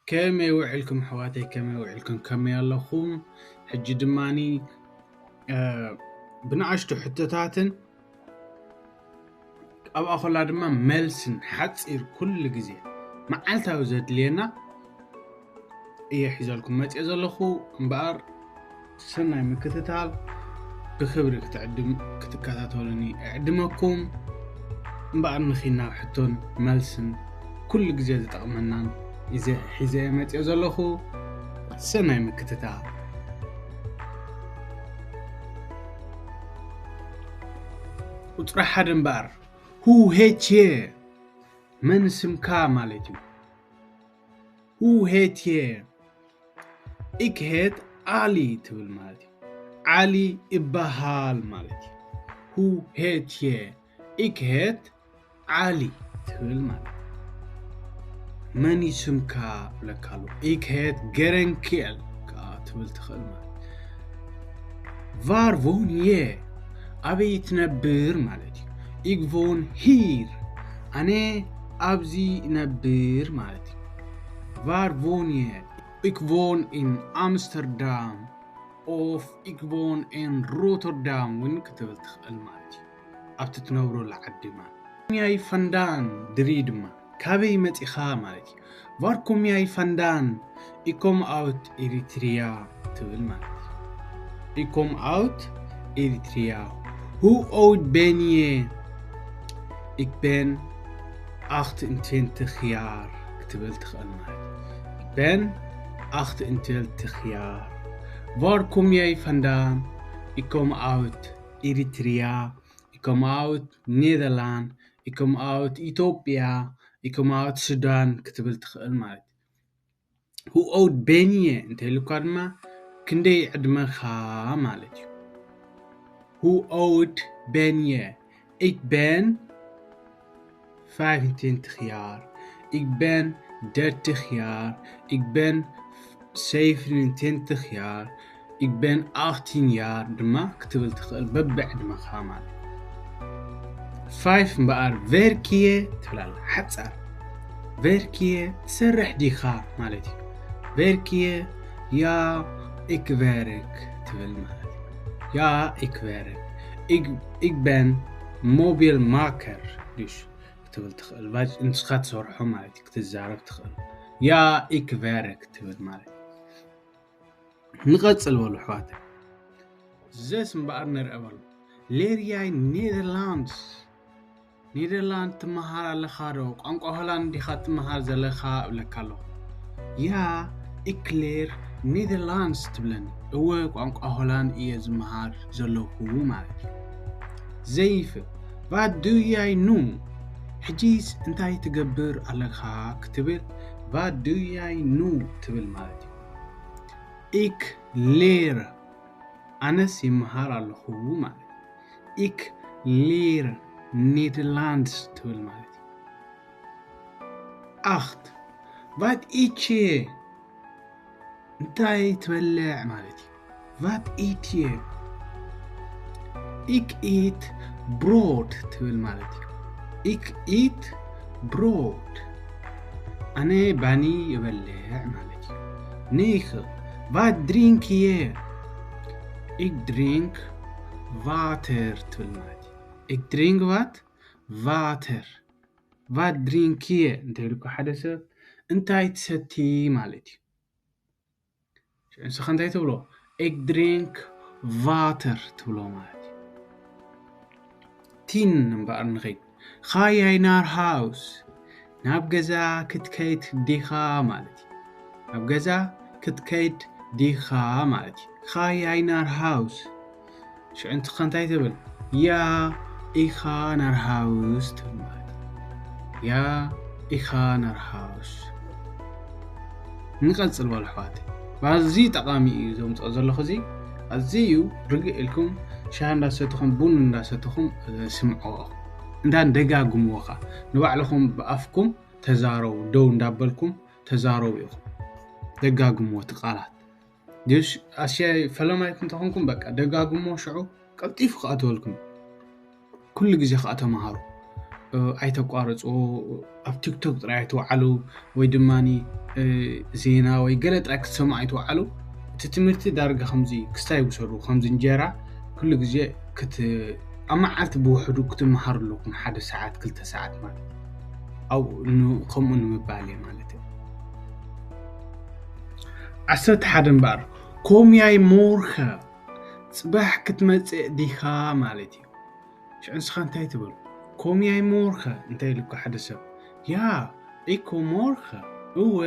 ከመይ ውዕልኩም ኣሕዋተይ? ከመይ ውዕልኩም? ከመይ ኣለኹም? ሕጂ ድማኒ ብንኣሽቱ ሕቶታትን ኣብኣ ኮላ ድማ መልስን ሓፂር ኩሉ ግዜ መዓልታዊ ዘድልየና እየ ሒዘልኩም መፅእ ዘለኹ። እምበኣር ሰናይ ምክትታል፣ ብክብሪ ክትዕድም ክትከታተሉኒ እዕድመኩም። እምበኣር ንኺናብ ሕቶን መልስን ኩሉ ግዜ ዝጠቕመናን ሒዘ መፅእ ዘለኹ። ሰናይ ምክትታል። ቁፅሪ ሓደ እምበኣር፣ ሁ ሄትየ፣ መን ስምካ ማለት እዩ። ሁ ሄትየ፣ ኢክ ሄት ኣሊ ትብል ማለት እዩ። ዓሊ ይበሃል ማለት እዩ። ሁ ሄትየ፣ ኢክ ሄት ዓሊ ትብል ማለት እዩ። መን እዩ ስምካ ብለካ ኣሎ። ኢክ ሄት ገረንኪኤል ከዓ ትብል ትኽእል ማለት እዩ። ቫር ቮን የ፣ ኣበይ ትነብር ማለት እዩ። ኢክ ቮን ሂር፣ ኣነ ኣብዚ እነብር ማለት እዩ። ቫር ቮን የ፣ ኢክ ቮን ኢን ኣምስተርዳም ኦፍ ኢክ ቮን ኢን ሮተርዳም እውን ክትብል ትኽእል ማለት እዩ። ኣብቲ ትነብረሉ ዓዲ ማለት። ኮምያይ ፈንዳን ድሪ ድማ ካበይ መፂኻ ማለት እዩ። ቫር ኮምያይ ፈንዳን ኢኮም ኣውት ኤሪትሪያ ትብል ማለት እዩ። ኢኮም ኣውት ኤሪትሪያ። ሁ ኦውድ ቤንየ ኢክ ቤን ኣኽት ኢን ትዌንቲኽ ያር ክትብል ትኽእል ማለት እዩ። ኢክ ቤን ኣኽት ኢን ትዌንቲኽ ያር። ቫር ኮምያይ ፈንዳን ኢኮም ኣውት ኤሪትሪያ፣ ኢኮም ኣውት ኔዘርላንድ፣ ኢኮም ኣውት ኢትዮጵያ፣ ኢኮም ኣውት ሱዳን ክትብል ትኽእል ማለት እዩ። ሁ ኦውድ ቤንየ እንተኢሉካ ድማ ክንደይ ዕድመኻ ማለት እዩ። ሁ ኦውድ ቤንየ፣ ኢክ ቤን ፋይቭ ኢን ትዌንቲኽ ያር፣ ኢክ ቤን ደርቲኽ ያር፣ ኢክ ቤን ሰይፍ ኢን ትዌንቲኽ ያር፣ ኢክ ቤን ኣኽቲን ያር ድማ ክትብል ትኽእል በብዕድመኻ ማለት። ፋይፍ እምበኣር ቨርክየ ትብላላ ሓጻር። ቨርክየ ትሰርሕ ዲኻ ማለት እዩ። ቨርክየ ያ ኢክ ቨርክ ትብል ማለት እዩ። ያ ኢክ ቨርክ። ኢክ፣ ኢክ ቤን ሞቢል ማከር ድሽ ክትብል ትኽእል። ባጅ ንስኻ ትሰርሖ ማለት እዩ። ክትዛረብ ትኽእል። ያ ኢክ ቨርክ ትብል ማለት እዩ። ንቐጽል በሉ ኣሕዋተይ። ዘስ እምበኣር ንርአ በሉ። ሌር ያይ ኔደርላንድስ። ኔደርላንድ ትመሃር ኣለኻ ዶ? ቋንቋ ሆላንድ ዲኻ ትመሃር ዘለኻ እብለካ ኣለኹ። ያ ኢክ ሌር ኔደርላንድስ ትብለኒ። እወ ቋንቋ ሆላንድ እየ ዝመሃር ዘለኹ ማለት እዩ። ዘይፍ፣ ቫት ዱ ያይ ኑ? ሕጂስ እንታይ ትገብር ኣለኻ ክትብል ቫት ዱ ያይ ኑ ትብል ማለት እዩ። ኢክ ሌር፣ ኣነስ ይመሃር ኣለኹ ማለት እዩ። ኢክ ሌር ኔደርላንድስ ትብል ማለት እዩ። ኣኽት፣ ቫት ኢት የ፣ እንታይ ትበልዕ ማለት እዩ። ቫት ኢት የ፣ ኢክ ኢት ብሮድ ትብል ማለት እዩ። ኢክ ኢት ብሮድ፣ ኣነ ባኒ እበልዕ ማለት እዩ። ኒኽ፣ ቫት ድሪንክ የ፣ ኢክ ድሪንክ ቫተር ትብል ማለት እዩ። ኢክ ድሪንክ ቫት ቫተር። ቫት ድሪንክ የ እንተኢሉካ ሓደ ሰብ እንታይ ትሰቲ ማለት እዩ። ሽዑ ንስኻ እንታይ ትብሎ? ኢክ ድሪንክ ቫተር ትብሎ ማለት እዩ። ቲን እምበኣር ንኸይድ። ኻያይ ናር ሃውስ፣ ናብ ገዛ ክትከይድ ዲኻ ማለት እዩ። ናብ ገዛ ክትከይድ ዲኻ ማለት እዩ። ኻያይ ናር ሃውስ። ሽዑ ንስኻ እንታይ ትብል? ያ ኢኻ ናር ሃውስ ትብል ማለት እዩ። ያ ኢኻ ናር ሃውስ። ንቐጽል በሉ ኣሕዋት። ኣዝዩ ጠቓሚ እዩ ዘምጽኦ ዘለኹ እዚ። ኣዝዩ ርግእ ኢልኩም ሻሂ እንዳሰተኹም፣ ቡን እንዳሰተኹም፣ እ፣ ስምዕዎ። እንዳ ደጋግምዎ ኸኣ። ንባዕልኹም ብኣፍኩም ተዛረቡ፣ ደው እንዳበልኩም ተዛረቡ ኢኹም። ደጋግምዎ እቲ ቃላት። ድሽ ኣስያይ ፈለማይኩም ተኾንኩም፣ በቃ ደጋግምዎ፣ ሽዑ ቀልጢፉ ክኣትወልኩም። ኩሉ ግዜ ኸኣ ተምሃሩ። እ፣ ኣይተቋርጽዎ። ኣብ ቲክቶክ ጥራይ ኣይትውዓሉ፣ ወይ ድማኒ፣ ዜና ወይ ገለ ጥራይ ክትሰምዑ ኣይትውዓሉ። እቲ ትምህርቲ ዳርጋ ከምዚ ክስታይ ውሰዱ፣ ከምዚ እንጀራ ኩሉ ግዜ ኣብ መዓልቲ ብውሕዱ ክትመሃሩ ኣለኩም፣ ሓደ ሰዓት ክልተ ሰዓት ማለት። ኣብኡ ከምኡ ንምባል እየ ማለት እዩ። ዓሰርተ ሓደ እምበኣር፣ ኮምያይ ሞርኸ፣ ጽባሕ ክትመጽእ ዲኻ ማለት እዩ። ሽዑ ንስኻ እንታይ ትብል? ኮምያይ ሞርኸ እንተ ኢሉካ ሓደ ሰብ፣ ያ፣ ኢኮ ሞርኸ፣ እወ፣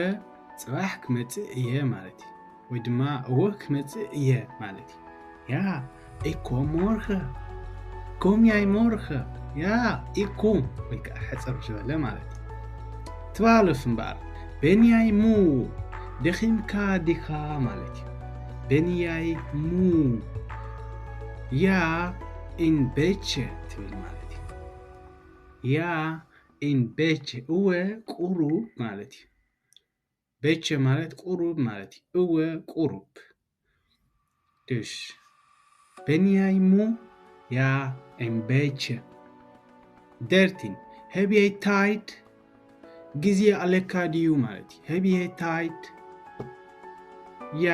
ጽባሕ ክመጽእ እየ ማለት እዩ። ወይ ድማ እወ ክመጽእ እየ ማለት እዩ። ያ፣ ኢኮ ሞርኸ፣ ኮምያይ ሞርኸ፣ ያ፣ ኢኮ፣ ወይ ከዓ ሕጽር ዝበለ ማለት እዩ። ትባለፍ እምበኣር፣ በንያይ ሙ፣ ደኺምካ ዲኻ ማለት እዩ። በንያይ ሙ፣ ያ፣ ኢን ቤቸ ትብል ማለት እዩ። ያ፣ ኢን ቤቸ፣ እወ፣ ቁሩብ ማለት እዩ። ቤቸ ማለት ቁሩብ ማለት እዩ። እወ፣ ቁሩብ። ድሽ። በንያይ ሙ፣ ያ፣ ኢን ቤቸ። ደርቲን፣ ሄብየይ ታይድ፣ ግዜ ኣለካ ድዩ ማለት እዩ። ሄብየይ ታይድ፣ ያ፣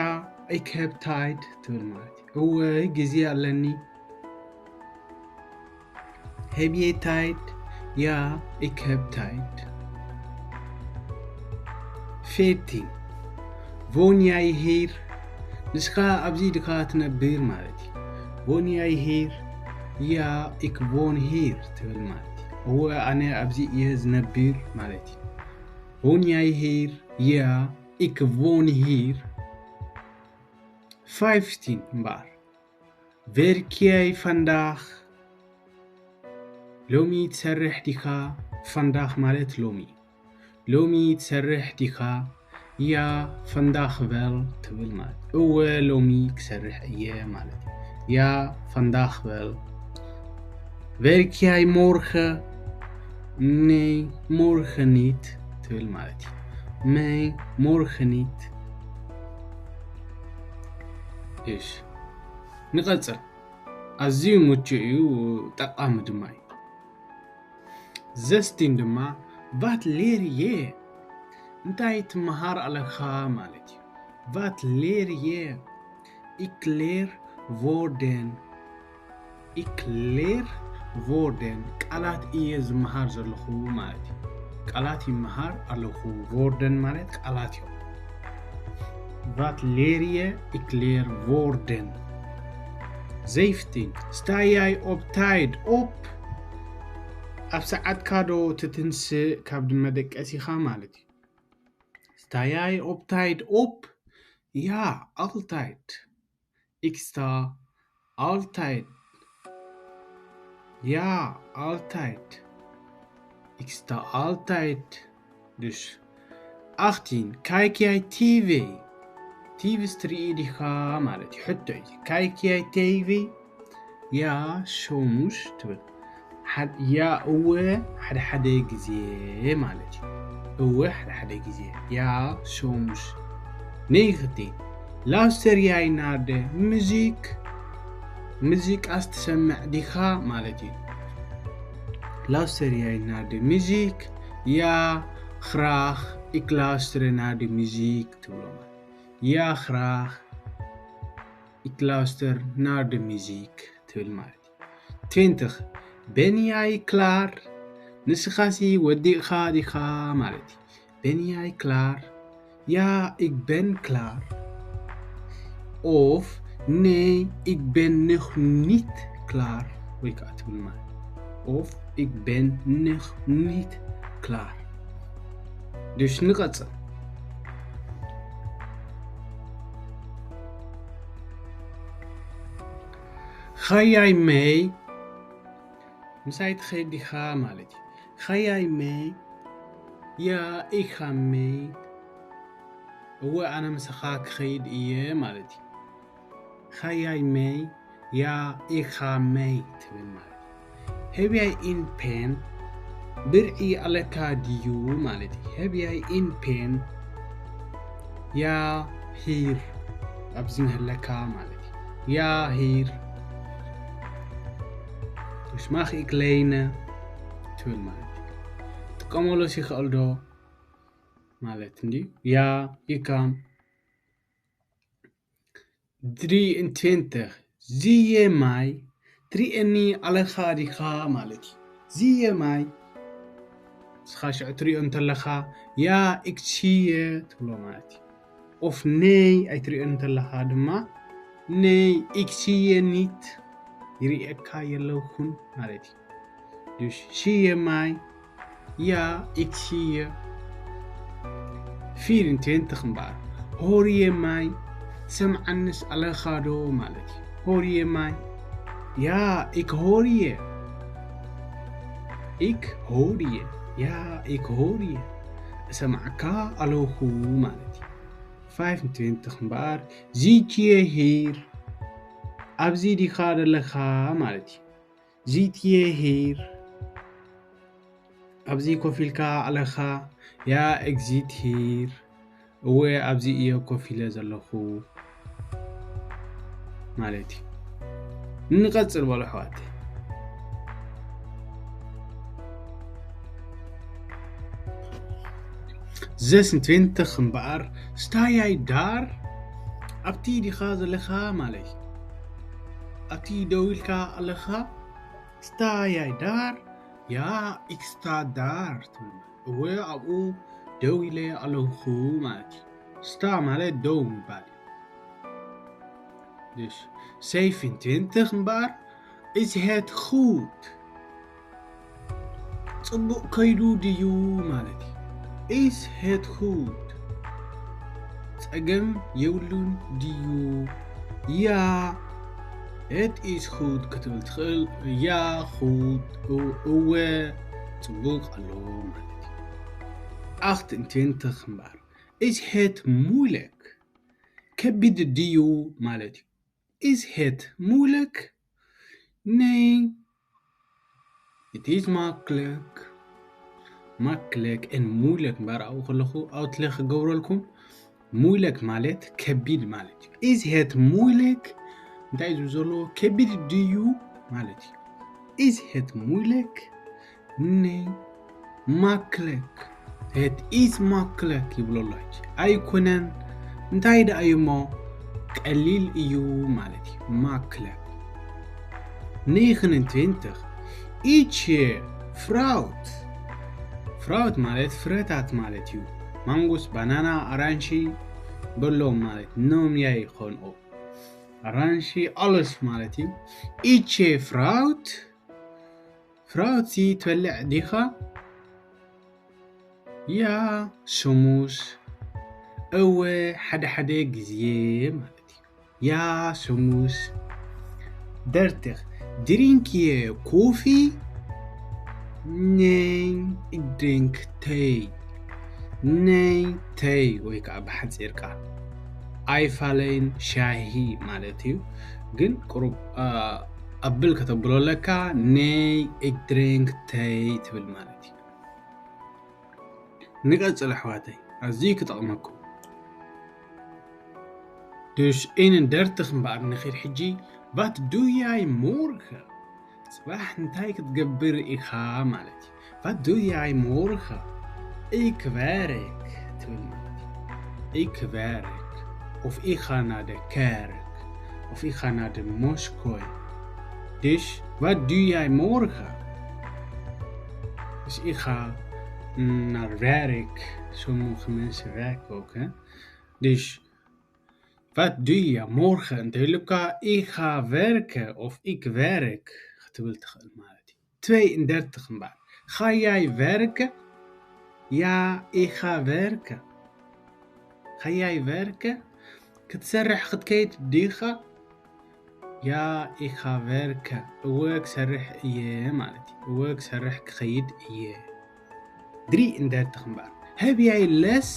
ኢክ ሄብ ታይድ ትብል ማለት እዩ። እወ፣ ግዜ ኣለኒ። ሄብየይ ታይድ፣ ያ፣ ኢክ ሄብ ታይድ። ፌቲን፣ ቮንያይ ሂር፣ ንስኻ ኣብዚ ድኻ ትነብር ማለት እዩ። ቮንያይ ሂር፣ ያ፣ ኢክ ቮን ሂር ትብል ማለት እዩ። እወ፣ ኣነ ኣብዚ እየ ዝነብር ማለት እዩ። ቮንያይ ሂር፣ ያ፣ ኢክ ቮን ሂር። ፋይፍቲን እምበኣር፣ ቨርክያይ ፋንዳኽ፣ ሎሚ ትሰርሕ ዲኻ? ፋንዳኽ ማለት ሎሚ። ሎሚ ትሰርሕ ዲኻ? ያ፣ ፋንዳኽ ቨል ትብል ማለት። እወ፣ ሎሚ ክሰርሕ እየ ማለት። ያ፣ ፋንዳኽ ቨል። ቨርክያይ ሞርኸ፣ ነይ ሞርኸ ኒት ትብል ማለት እዩ። መይ ሞርኸ ኒት። እሺ፣ ንቐጽል። ኣዝዩ ምቹእ እዩ፣ ጠቓሚ ድማ እዩ። ዘስቲን ድማ፣ ቫት ሌር የ፣ እንታይ ትመሃር ኣለኻ ማለት እዩ። ቫት ሌር የ፣ ኢክ ሌር ቮርደን፣ ኢክ ሌር ቮርደን፣ ቃላት እየ ዝመሃር ዘለኹ ማለት እዩ። ቃላት ይመሃር ኣለኹ። ቮርደን ማለት ቃላት እዮም። ቫት ሌር የ፣ ኢክ ሌር ቮርደን። ዜፍቲን፣ ስታያይ ኦፕ ታይድ ኦፕ፣ ኣብ ሰዓትካ ዶ ትትንስእ ካብ መደቀሲኻ ማለት እዩ። ስታያይ ኦፕ ታይድ ኦፕ፣ ያ፣ ኣልታይድ። ኢክ ስታ ኣልታይድ። ያ፣ ኣልታይድ። ኢክ ስታ ኣልታይድ። ድሽ። ኣኽቲን፣ ካይክያይ ቲቪ። ቲቪ ስትርኢ ዲኻ ማለት እዩ። ሕቶ እዩ። ካይክያይ ቲቪ፣ ያ፣ ሾሙሽ ትብል። ሓድ-፣ ያ፣ እወ፣ ሓደ ሓደ ግዜ ማለት እዩ። እወ፣ ሓደ ሓደ ግዜ። ያ፣ ሾሙሽ። ነይኽቲ፣ ላውስተር ያይ ናርደ፣ ሙዚክ፣ ሙዚቃስ ትሰምዕ ዲኻ ማለት እዩ። ላውስተር ያይ ናርደ፣ ሙዚክ፣ ያ፣ ኽራኽ፣ ኢክ ላውስተር ናርደ፣ ሙዚክ ትብሎ ማለት። ያ፣ ኽራኽ፣ ኢክ ላውስተር ናርደ፣ ሙዚክ ትብል ማለት እዩ። ትዌንትኽ፣ በንያይ ክላር፣ ንስኻሲ ወዲእኻ ዲኻ ማለት እዩ። በንያይ ክላር፣ ያ፣ ኢክ በን ክላር። ኦፍ፣ ነይ፣ ኢክ በን ነኽ ኒት ክላር። ወይ ከዓ ትብል ማለት። ኦፍ፣ ኢክ በን ነኽ ኒት ክላር። ድሽ ንቐጽል። ኻያይ መይ፣ ምሳይ ትኸይድ ዲኻ ማለት እዩ። ኻያይ መይ፣ ያ፣ ኢኻ መይ፣ እወ፣ ኣነ ምሳኻ ክኸይድ እየ ማለት እዩ። ኻያይ መይ፣ ያ፣ ኢኻ መይ ትብል ማለት እዩ። ሄብያይ ኢን ፔን፣ ብርዒ ኣለካ ድዩ ማለት እዩ። ሄብያይ ኢን ፔን፣ ያ፣ ሂር፣ ኣብዚ ንህለካ ማለት እዩ። ያ፣ ሂር፣ ሽማኽ ኢክ ሌይነ ትብል ማለት እዩ። ጥቀመሎስ ይኽእል ዶ? ማለት እንድዩ። Ja, ik kan. Drie en twintig. Zie je mij? ትርእየኒ ኣለኻ ዲኻ ማለት እዩ። Zie je mij? ንስኻ ሽዑ ትሪኦ እንተለኻ፣ Ja, ik zie je ትብሎ ማለት እዩ። Of nee ኣይትሪኦ እንተለኻ ድማ፣ Nee, ik zie je niet. ይርእየካ የለኹን ማለት እዩ። Dus zie je mij? Ja, ik zie je. Vier en twintig እምበኣር፣ Hoor je mij? ትሰምዓንስ ኣለኻ ዶ ማለት እዩ። Hoor je mij? Ja, ik hoor je. Ik hoor je. Ja, ik hoor je. እሰምዓካ ኣለኹ ማለት እዩ። Vijfentwintig እምበኣር፣ Zit je hier? ኣብዚ ዲኻ ዘለኻ ማለት እዩ። Zit je hier? ኣብዚ ኮፍ ኢልካ ኣለኻ? Ja, ik zit hier. እወ፣ ኣብዚ እየ ኮፍ ኢለ ዘለኹ ማለት እዩ። ንቐጽል በሉ ኣሕዋት። Zesentwintig እምበኣር፣ Sta jij daar? ኣብቲ ዲኻ ዘለኻ ማለት እዩ። ኣብቲ ደው ኢልካ ኣለኻ? Sta jij daar? Ja, ik sta daar ትብል። እወ፣ ኣብኡ ደው ኢለ ኣለኹ ማለት እዩ። Sta ማለት ደው ምባል እዩ። Dus zevenentwintig እምበኣር፣ Is het goed? ጽቡቕ ከይዱ ድዩ ማለት እዩ። Is het goed? ጸገም የብሉን ድዩ? Ja, het is goed ክትብል ትኽእል። Ja, goed. እው-፣ እወ፣ ጽቡቕ ኣሎ ማለት እዩ። Achtentwintig እምበኣር፣ Is het moeilijk? ከቢድ ድዩ ማለት እዩ። Is het moeilijk? Nee, het is makkelijk. Makkelijk en moeilijk እምበኣር ኣብኡ ከለኹ ኣውትለ ክገብረልኩም፣ moeilijk ማለት ከቢድ ማለት እዩ። Is het moeilijk? እንታይ እዩ ዝብል ዘሎ? ከቢድ ድዩ ማለት እዩ። Is het moeilijk? Nee, makkelijk. Het is makkelijk ይብሎ ኣሎ። ሕጂ ኣይኮነን፣ እንታይ ደኣ እዩ እሞ፣ ቀሊል እዩ ማለት እዩ። Makkelijk. Negenentwintig. Eet je fruit? Fruit ማለት ፍረታት ማለት እዩ። ማንጎስ፣ ባናና፣ ኣራንሺ በሎም ማለት፣ ኖምያ ይኾንኦ። ኣራንሺ፣ alles ማለት እዩ። Eet je fruit? ፍራውቲ ትበልዕ ዲኻ? Ja, soms. እወ፣ ሓደ ሓደ ግዜ ማለት እዩ። Ja, soms. Dertig. Drink je koffie? Nee, ik drink thee. Nee, thee ወይ ከዓ ብሓፂር ቃል ኣይፋለይን፣ ሻሂ ማለት እዩ። ግን ቁሩብ፣ አ፣ ኣብል ከተብሎ ኣለካ፣ nee, ik drink thee ትብል ማለት እዩ። ንቀጽል ኣሕዋተይ፣ ኣዝዩ ክጠቕመኩም። Dus eenendertig እምበኣር ንኺድ ሕጂ፣ Wat doe jij morgen? ጽባሕ እንታይ ክትገብር ኢኻ ማለት እዩ። Wat doe jij morgen? Ik werk ትብል ማለት እዩ። Ik werk. Of ik ga naar de kerk. Of ik ga naar de moskee. Dus, wat doe jij morgen? Dus ik ga, mm, naar werk. Sommige mensen werken ook, hè. Dus, wat doe je morgen? እንተ ኢሉካ፣ ik ga werken of ik werk ክትብል ትኽእል ማለት እዩ። Twee en dertig እምበኣር። Ga jij werken? Ja, ik ga werken. Ga jij werken? ክትሰርሕ ክትከይድ ዲኻ? Ja, ik ga werken. እወ፣ ክሰርሕ እየ ማለት እዩ። እወ፣ ክሰርሕ ክኸይድ እየ። Drie en dertig እምበኣር። Heb jij les?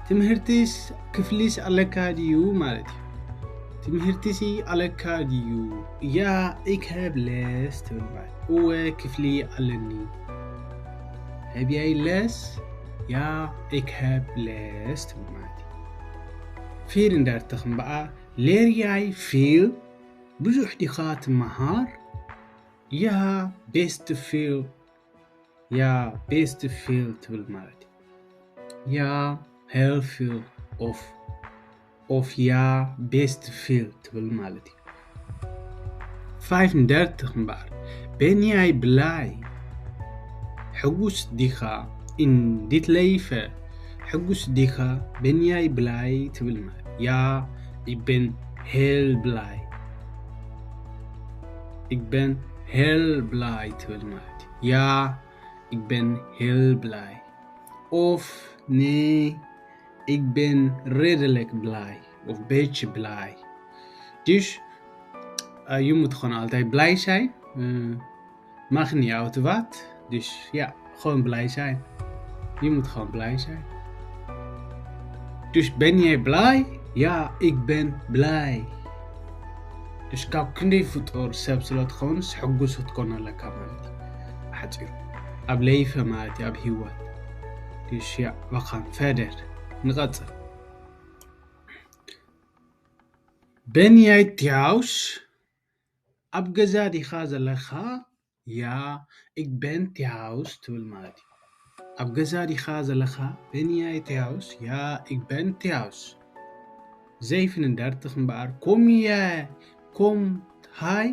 ትምህርትስ ክፍሊስ ኣለካ ድዩ ማለት እዩ። ትምህርትሲ ኣለካ ድዩ? Ja, ik heb les ትብል ማለት እዩ። እወ፣ ክፍሊ ኣለኒ። Heb jij les? Ja, ik heb les ትብል ማለት እዩ። Vier en dertig እምበኣር። Leer jij veel? ብዙሕ ዲኻ ትመሃር? Ja, best veel. Ja, best veel ትብል ማለት እዩ። Ja, heel veel. Of, of ja, best veel ትብል ማለት እዩ። ፋይፍ ንደርትኽ እምበኣር። Ben jij blij? ሕጉስ ዲኻ? In dit leven. ሕጉስ ዲኻ? Ben jij blij ትብል ማለት። Ja, ik ben heel blij. Ik ben heel blij ትብል ማለት። Ja, ik ben heel blij. Of nee, ik ben redelijk blij. Of beetje blij. Dus, uh, je moet gewoon altijd blij zijn. Uh, maakt niet uit wat. Dus ja, gewoon blij zijn. Je moet gewoon blij zijn. Dus ben jij blij? Ja, ik ben blij. Dus ካብ ክንደይ ፍጡር ሰብ ስለ ትኾንስ ሕጉስ ክትኮን ኣለካ ማለት እዩ። ሓፂሩ ኣብ ለይፈ ማለት እዩ ኣብ ህይወት። Dus ja, we gaan verder. ንቐፅል። Ben jij thuis? ኣብ ገዛ ዲኻ ዘለኻ? Ja, ik ben thuis ትብል ማለት እዩ። ኣብ ገዛ ዲኻ ዘለኻ? Ben jij thuis? Ja, ik ben thuis. Zeven en dertig እምበኣር። Kom jij, komt hij?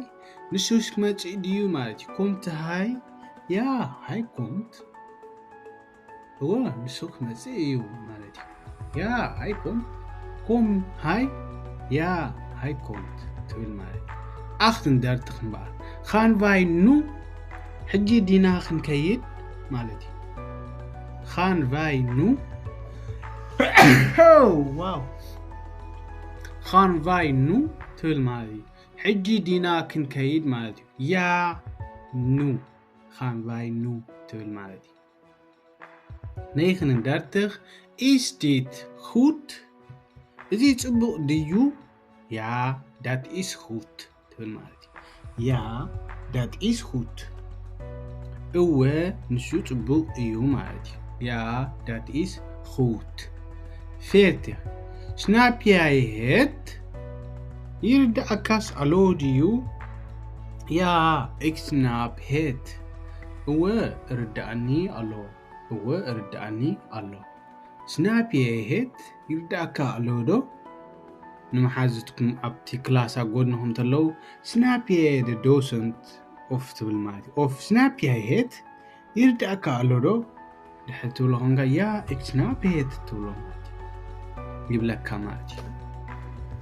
ንሱስ ክመፅእ ድዩ ማለት እዩ። Komt hij? Ja, hij komt. እወ፣ ንሱ ክመፅእ እዩ ማለት እዩ። Ja, hij komt. Komt hij? Ja, hij komt ትብል ማለት እዩ። Acht en dertig እምበኣር። Gaan wij nu? ሕጂ ዲና ክንከይድ ማለት እዩ። Gaan wij nu? Oh, wow. Gaan wij nu ትብል ማለት እዩ። ሕጂ ዲና ክንከይድ ማለት እዩ። Ja, nu. Gaan wij nu ትብል ማለት እዩ። Negen en dertig. Is dit goed? እዚ ፅቡቕ ድዩ? Ja, dat is goed ትብል ማለት እዩ። Ja, dat is goed. እወ፣ ንሱ ፅቡቕ እዩ ማለት እዩ። Ja, dat is goed. Veertig. Snap jij het? ይርዳእካስ ኣሎ ድዩ? Ja, ik snap het. እወ፣ እርዳእኒ ኣሎ። እወ፣ እርዳእኒ ኣሎ። Snap jij het? ይርዳእካ ኣሎ ዶ? ንመሓዝትኩም ኣብቲ ክላስ ኣብ ጎድንኹም ተለዉ፣ Snap jij de docent? Of ትብል ማለት እዩ። Of snap jij het? ይርዳእካ ኣሎ ዶ? ድሕር ትብሎ ኾንካ፣ Ja, ik snap het ትብሎ ማለት እዩ። ይብለካ ማለት እዩ።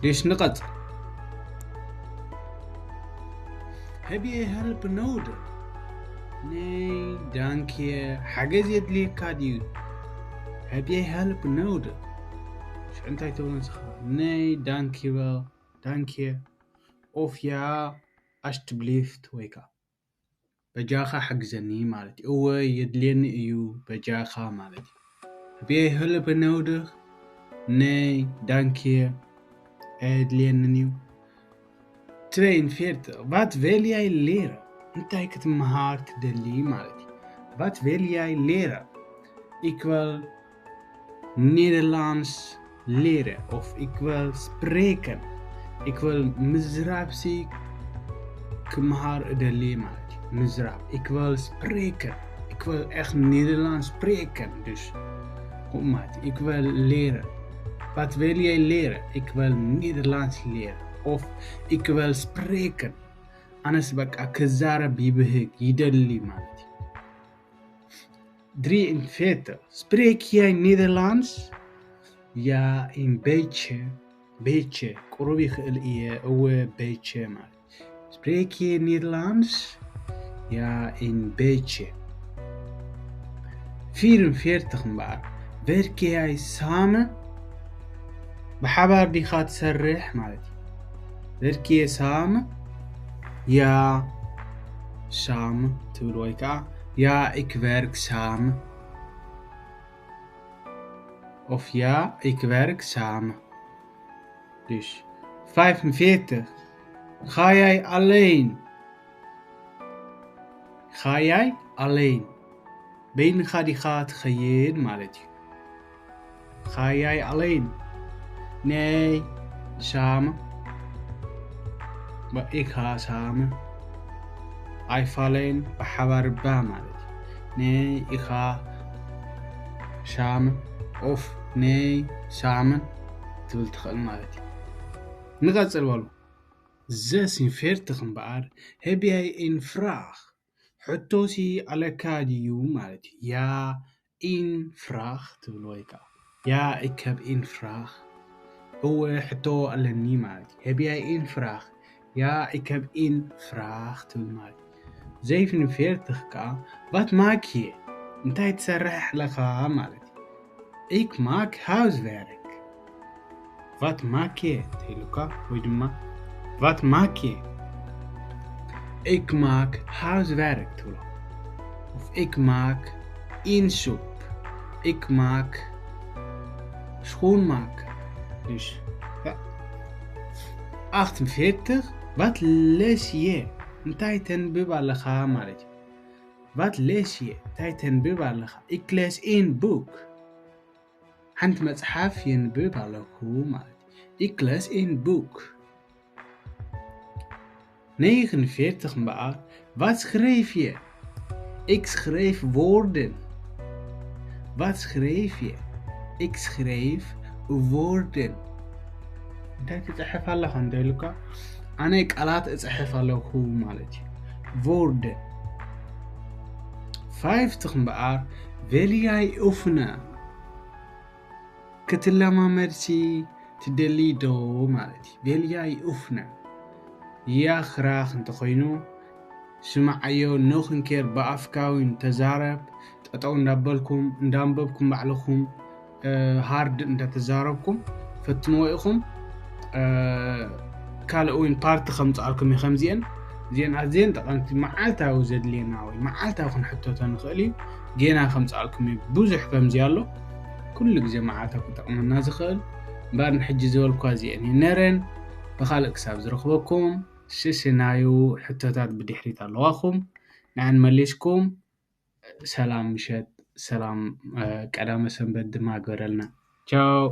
Dus ንቐፅል። Heb jij hulp nodig? Nee, dank je. ሓገዝ የድልየካ ድዩ? Heb jij hulp nodig? ሽዑ እንታይ ትብል ንስኻ? Nee, dank je wel. Dank je. Of ja, alsjeblieft ወይ ከዓ በጃኻ ሓግዘኒ ማለት እዩ። እወ፣ የድልየኒ እዩ በጃኻ ማለት እዩ። Heb jij hulp nodig? Nee, dank je. ኣየድልየንን እዩ። Twee en veertig. Wat wil jij leren? እንታይ ክትመሃር ትደሊ ማለት እዩ። Wat wil jij leren? Ik wil Nederlands leren of ik wil spreken. Ik wil ምዝራብሲ ክመሃር እደሊ ማለት እዩ። ምዝራብ። Ik wil spreken. Ik wil echt Nederlands spreken. Dus, kom maar. Ik wil leren. Wat wil jij leren? Ik wil Nederlands leren. Of ik wil spreken. ኣነስ በቃ ክዛረብ ይብህግ ይደሊ ማለት እዩ። Drie en veertig. Spreek jij Nederlands? Ja, een beetje. Beetje. ቁሩብ ይኽእል እየ። እወ፣ beetje ማለት። Spreek je Nederlands? Ja, een beetje. Vier en veertig እምበኣር። Werk jij samen? ብሓባር ዲኻ ትሰርሕ ማለት እዩ። Werk je samen? Ja, samen ትብል ወይ ከዓ Ja, ik werk samen. Of Ja, ik werk samen. Dus vijfenveertig. Ga jij alleen? Ga jij alleen? በይንኻ ዲኻ ትኸይድ ማለት እዩ። Ga jij alleen? Nee, samen. Maar ik ga samen. Wij vallen ብሓባር እባ ማለት እዩ። Nee, ik ga samen. of nee, samen ትብል ትኽእል ማለት እዩ። ንቐጽል በሉ። Zesenveertig እምበኣር፣ heb jij een vraag? ሕቶሲ ኣለካ ድዩ ማለት እዩ። Ja, een vraag ትብል ወይ ከዓ Ja, ik heb een vraag. እወ፣ ሕቶ ኣለኒ ማለት እዩ። Heb jij een vraag? Ja, ik heb een vraag ትብል ማለት እዩ። Zevenenveertig ከዓ Wat maak je? እንታይ ትሰርሕ ኣለኻ ማለት እዩ። Ik maak huiswerk. Wat maak je? ተይሉካ ወይ ድማ Wat maak je? Ik maak huiswerk ትብሎ። Of ik maak insoep. Ik maak schoonmaak. Dus, ja. Achtenveertig. Wat lees je? እንታይ ተንብብ ኣለኻ ማለት እዩ። Wat lees je? እንታይ ተንብብ ኣለኻ? Ik lees een boek. ሓንቲ መጽሓፍ የንብብ ኣለኹ ማለት እዩ። Ik lees een boek. Negenenveertig እምበኣር, Wat schrijf je? Ik schrijf woorden. Wat schrijf je? Ik schrijf woorden. እንታይ ትጽሕፍ ኣለኻ እንተ ኢሉካ፣ ኣነ ቃላት እጽሕፍ ኣለኹ ማለት እዩ። Woorden. Vijftig እምበኣር፣ Wil jij oefenen? ክትለማመድሲ ትደሊ ዶ ማለት እዩ። Wil jij oefenen? Ja, graag እንተኾይኑ፣ ስምዓዮ፣ nog een keer ብኣፍካ እውን ተዛረብ። ጠጠው እንዳበልኩም እንዳንበብኩም ባዕልኹም hard እንዳተዛረብኩም ፈትንዎ ኢኹም። ካልእ እውን ፓርቲ ከምፅኣልኩም እዩ። ከምዚአን እዚአን ኣዝየን ጠቐምቲ መዓልታዊ ዘድልየና ወይ መዓልታዊ ክንሕተቶ ንኽእል እዩ። ጌና ከምፅኣልኩም እዩ። ብዙሕ ከምዚ ኣሎ። ኩሉ ግዜ መዓልታዊ ክጠቕመና ዝኽእል እምበር፣ ንሕጂ ዝበልኳ እዚአን እዩ ነረን። ብኻልእ ክሳብ ዝረኽበኩም ሽሽናዩ። ሕቶታት ብድሕሪት ኣለዋኹም፣ ንዐን መሊስኩም። ሰላም ምሸት፣ ሰላም ቀዳመ ሰንበት ድማ ግበረልና። ቻው።